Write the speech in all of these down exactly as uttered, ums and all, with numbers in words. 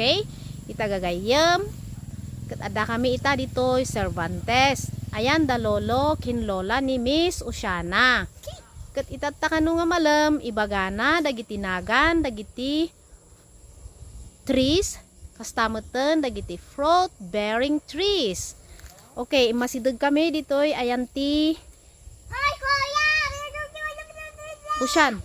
Okay? Ita gagayyem. Ket adda kami ita ditoy Cervantes. Ayan da lolo ken lola ni Miss Oceana. Ket itatta kano nga malem, ibagana dagiti nagan dagiti trees, kasta metten dagiti fruit bearing trees. Okay, immasideg kami ditoy ayan ti Ocean.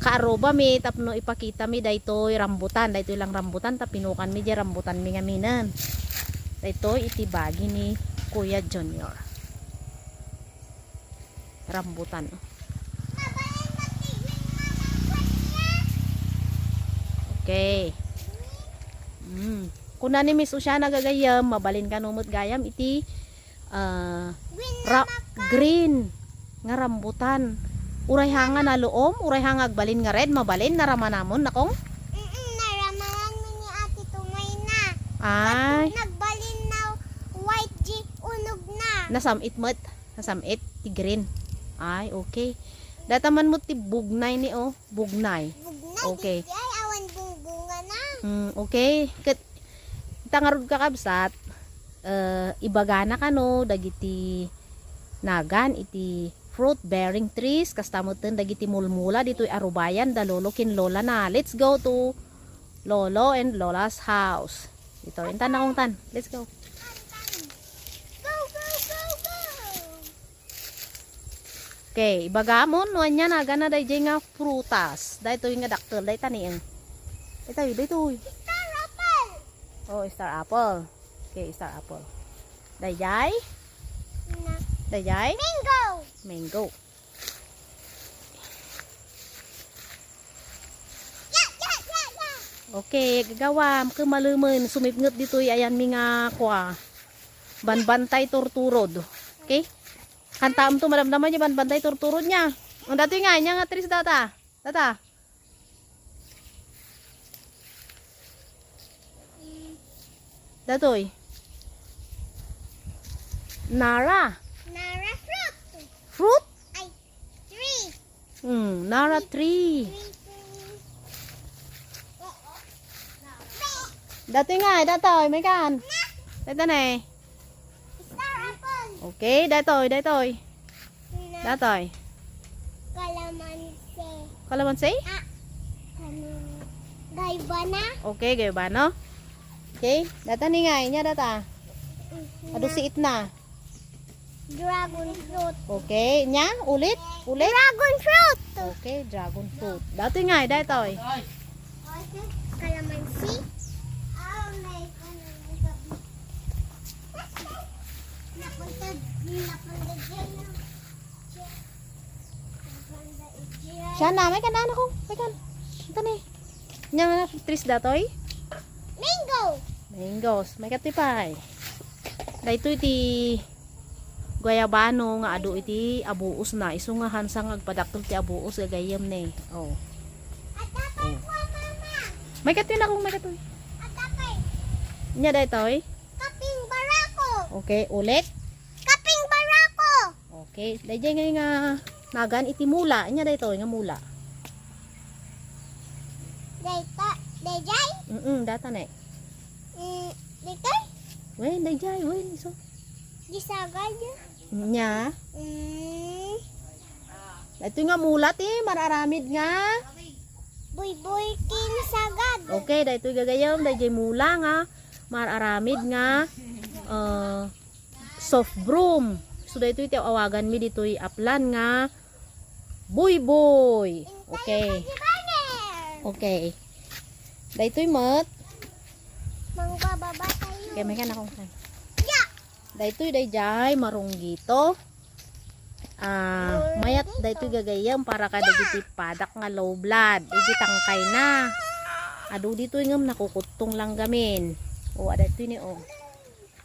Kaarrubami tapno ipakitami daytoy rambutan. Daytoy lang rambutan, ta pinukanmi diay rambutanmi ngaminen. Daytoy iti bagi ni Kuya Junior. Rambutan. Okay. Mm. Kuna ni Miss Oceana gagayyem, mabalin kano met gayam iti, ah, green na ra-, makkan. Green nga rambutan. Uray ha nga naluom, uray ha nga agbalin nga red, mabalin, naramanamon, nakong? Mm-mm, naramanan mi ni Ate Tumoy na. Ay. Nagbalin na white di unogna. Nasam-it met. Nasam-it ti green. Ay, okay. Dayta man met ti bugnay ni, oh, bugnay. Bugnay, okay. Di ay awan bungbungana. Mm, okay. Ket ita ngarud, kakabsat, eh, ibagana kano dagiti nagan iti fruit bearing trees, kasta metten dagiti mulmula ditoy arubayan da lolo ken lola na. Let's go to Lolo and Lola's house. Ito, intan na kong tan. Let's go. Go, go, go, go! Okay, ibagamon no ania nagana dayjay nga prutas. Daytoy nga dakkel, dayta ni, eh. Daytoy, daytoy. Star apple. Oh, star apple. Okay, star apple. Dayjay? Na. Dayjay? Mango. Mango. Ya, ya, ya, ya. Okay, gagawa, kemalemen, sumipnget ditoy ayanmi nga kua. Banbantay turturod. Okay? Kantaem to, madamdama diay banbantay turturod nia. Ang datoy nga, ania nga trees data? Data? Datoy. Nara. Nara fruit. Fruit? Ay, tree. Hmm, nara tree. Tree, tree. Datoy nga, datoy, may kan. Datoy na eh. Star apple. Okay, daytoy, daytoy. Na. Daytoy. Kalamansi. Kalamansi? Ah, ano? Gaibana. Okay, gaibana. Okay, data ni nga, ania data? Mhm. Adu si itna. Dragon fruit. Okay, nia? Ulit? Ulit? Dragon fruit. Okay, dragon fruit. Datoy nga, daytoy. Kalamansi. Ah, may Siya na, may kan, anak ko, may kan. Ito ni. Nia nga trees datoy? Mango. Mangoes. May katipan. Daytoy ti guayabano nga adu iti abuos na. Isu nga hansa nga agpadakkel ti abuos, gagayyem ni. Oh. At dapat Oh. Kuha, mama. May katoy na kung may katoy. At dapat Nia daytoy? Kaping barako. Okay, ulit. Kaping barako. Okay, dayjay ngay nga nagan iti mula. Nia daytoy nga mula. Dayta, dayjay? Mm, data na eh. Mm, dayjay? Wen, dayjay, wen, isu. Di sagad. Nia? Mm. Ito nga mula ti mararamid nga. Buyboy ken sagad. Okay, daytoy gagayyem, dayjay mula nga mararamid nga, uh, soft broom. So, daytoy ti awaganmi ditoy aplan nga buyboy. Okay. Okay. Daytoy met. Mangbababa tayo. Okay, may ka na kung saan. Yeah. Daytoy, dayjay, marunggito. Ah, mayat daytoy gagayyem para kadagiti padak nga low blood. Iti tangkay na. Adu ditoy ngem nakukuttong lang gamin. O, adda ditoy ni, o.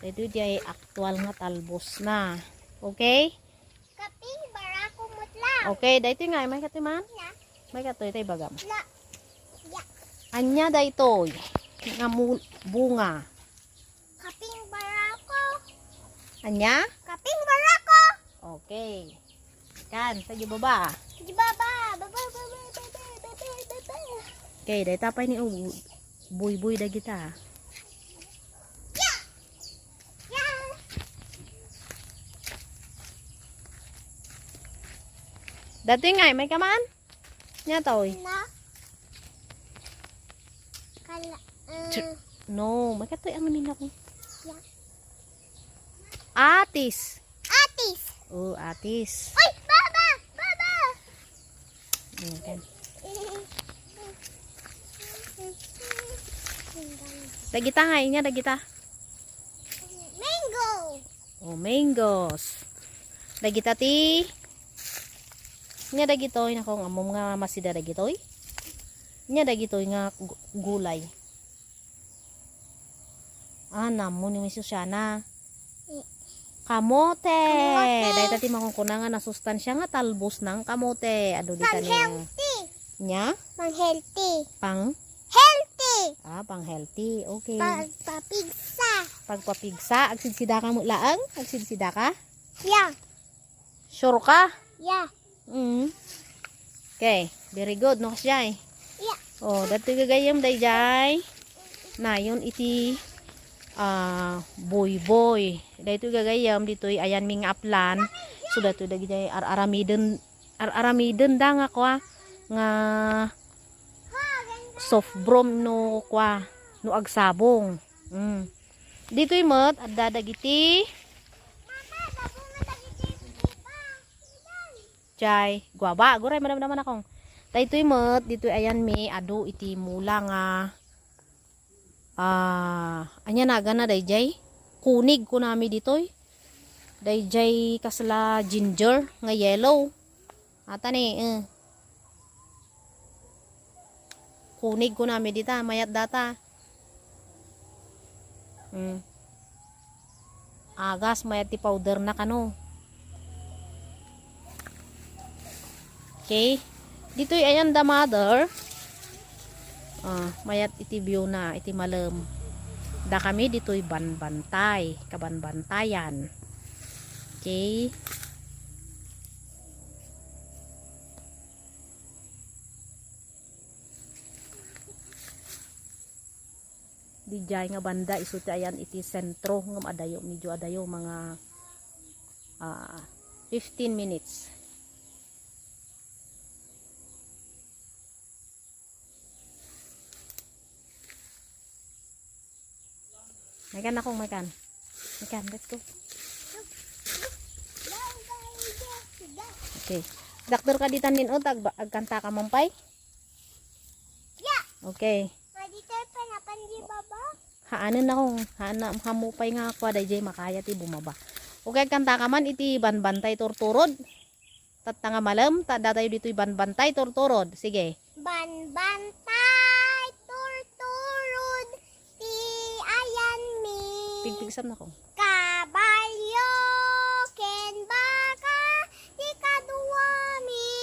Daytoy diay aktual nga talbos na. Okay? Kaping barako met lang. Okay, daytoy nga, may katoy man? Na. May katoy, tay bagam. Na. Ya. Ania daytoy nga mul-, bunga? Kaping barako. Ania? Kaping barako. Okay. Kan, sa di baba. Di baba, baba, baba, baba, baba, baba. Okay, dayta pay ni, oh, buyboy dagita. Dati nga, may kaman? Nya toy. Na. Kala, uh, Ch-, no, may katoy ang nila ko. Yeah. Atis. Atis. Oh, atis. Uy, baba, baba. Ayan. Dagita nga, inya dagita. Mango. Oh, mangoes. Dagita ti. Nya dagitoy, nako, nga ammom nga masida dagitoy. Nya dagitoy nga gu-, gulay. Ah, nammo ni Miss Susana. Eh. Kamote. Kamote. Dayta ti makunkuna nga nasustansia nga talbos ng kamote. Adu di kaniya. Pang-healthy. Nya? Pang-healthy. Pang? Healthy. Ah, pang-healthy. Okay. Pagpapigsa. Pagpapigsa. Agsidsida ka mo laeng? Agsidsida ka? Yeah. Sure ka? Yeah. Mm. Okay, very good, no, kasjay? Yeah. Oh, datoy gagayyem, dayjay. Nayon iti, ah, buyboy. Daytoy gagayyem, ditoy ayanmi nga aplan. So, datoy dagijay ar-aramiden, ar-aramiden da nga kwa, nga soft broom no kwa, no agsabong. Mm. Ditoy met, adda dagiti Jay, guaba, aguray, madamdama nakong. Daytoy met, ditoy ayanmi, adu iti mula nga, ah, ania naganna dayjay? Kunig kunami ditoy. Dayjay kasla ginger nga yellow. Ata ni, eh. Kunig kunami dita, mayat data. Hmm. Agas, mayat ti powder na kano. Okay. Ditoy ayan da mother. Ah, mayat iti view na, iti malem. Da kami ditoy banbantay, kabanbantayan. Okay. Dijay nga banda, isu ti ayan iti sentro, ngem adayo, medyo adayo, mga, ah, fifteen minutes. Maikan akong maikan. Maikan, let's go. Okay. Dakder ka ditan din, o, tag-, agkanta ka man pay? Yeah. Okay. Pwede tayo panapan di baba? Haanen akong, haana, hamu pay nga kwa, dayjay makaya ti bumaba. Okay, agkanta ka man iti banbantay turturod. Tatta nga malem, ta datayo ditoy banbantay turturod. Sige. Banbantay turturod ti ayanmi. Pigpigsam na ko. Kabalyo ken baka ti kaduami.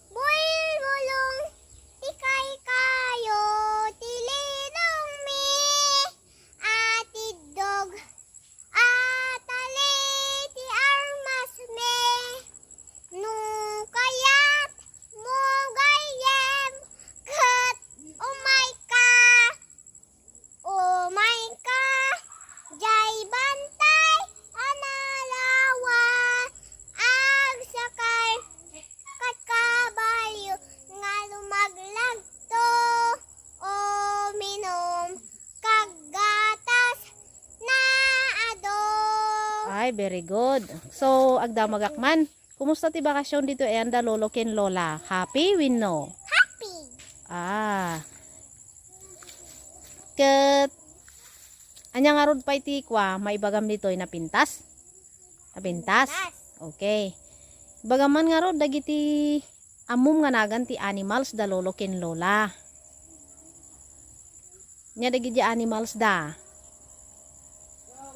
Bulbulong ti kaykayo ti linongmi. Atiddog Atali ti armasmi, no kayatmo gayyem ket umayka, umayka, jay bantay a nalawa, agsakay ket kabalyo nga lumaglagto, uminom kaggatas na adu. Ay, very good. So, agdamagak man. Kumusta ti bakasyon ditoy ayan da lolo ken lola? Happy wenno? Happy. Ah. Ket, ania ngarud pay ti kua, maibagam ditoy, napintas? Napintas? Pintas. Okay. Ibagam man ngarud dagiti ammom nga nagan ti animals da lolo ken lola. Nia dagiti animals da?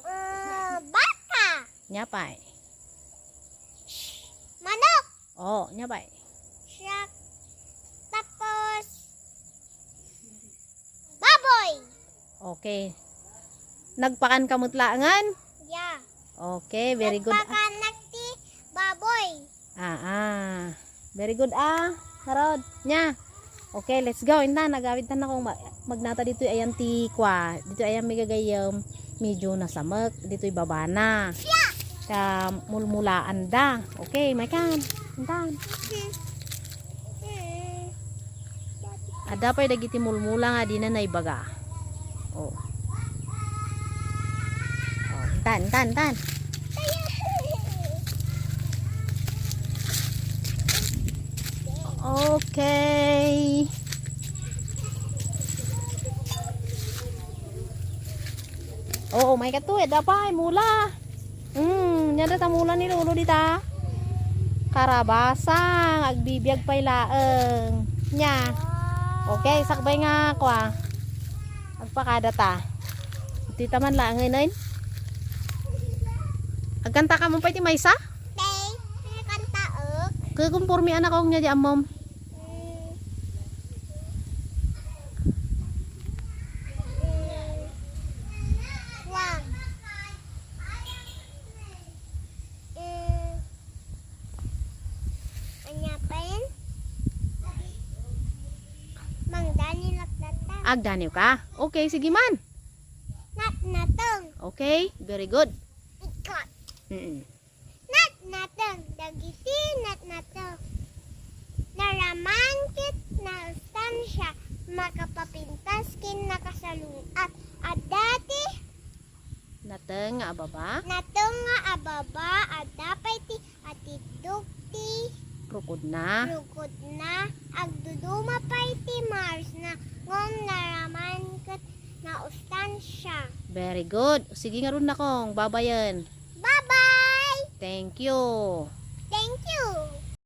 Ah, baka. Nia pay? Manok. Oh, nia pay? Shark. Tapos, baboy. Okay. Nagpakan ka met laengen? Yeah. Okay, very good. Nagpakan ti baboy. Ah, ah. Very good, ah. Harod, nia. Okay, let's go. Intan, agawid ta nakong ma-, magnata ditoy ayan ti kua. Ditoy ayan mi gagayyem, medyo nasamek. Ditoy babana. Ta mulmulaan da. Okay, maykan. Intan. Adda pay dagiti mulmula nga dina naibaga. Oh. Oh, tan, tan, tan. Okay. Oo, maykato, adda pay mula. Hmm, nia data mula ni Lolo dita. Karabasang, agbibiag pay laeng. Nia. Okay, sakbay nga kua. Agpakada ta. Ditoy ta man laeng, Nay. Agkanta ka man pay ti maysa? Tay, may kanta, oh. Kakonporme anak ko nia di ammom. Mm. Mm. Wag. Mm. Ania pay? Mangdani laktata. Agdaniw ka? Okay, sige man. Natnateng. Okay, very good. Ikot. Mm-mm. Natnateng. Dagiti natnateng. Naraman ket naustan siya. Makapapintas ken nakasalun-at. Adda ti Nateng nga ababa? Nateng nga ababa, adda pay ti atiddog ti Rukodna. Rukodna. Agduduma pay ti marsna, ngem naraman ket naustan siya. Very good. Sige ngarud nakong, babayen. Bye-bye! Thank you.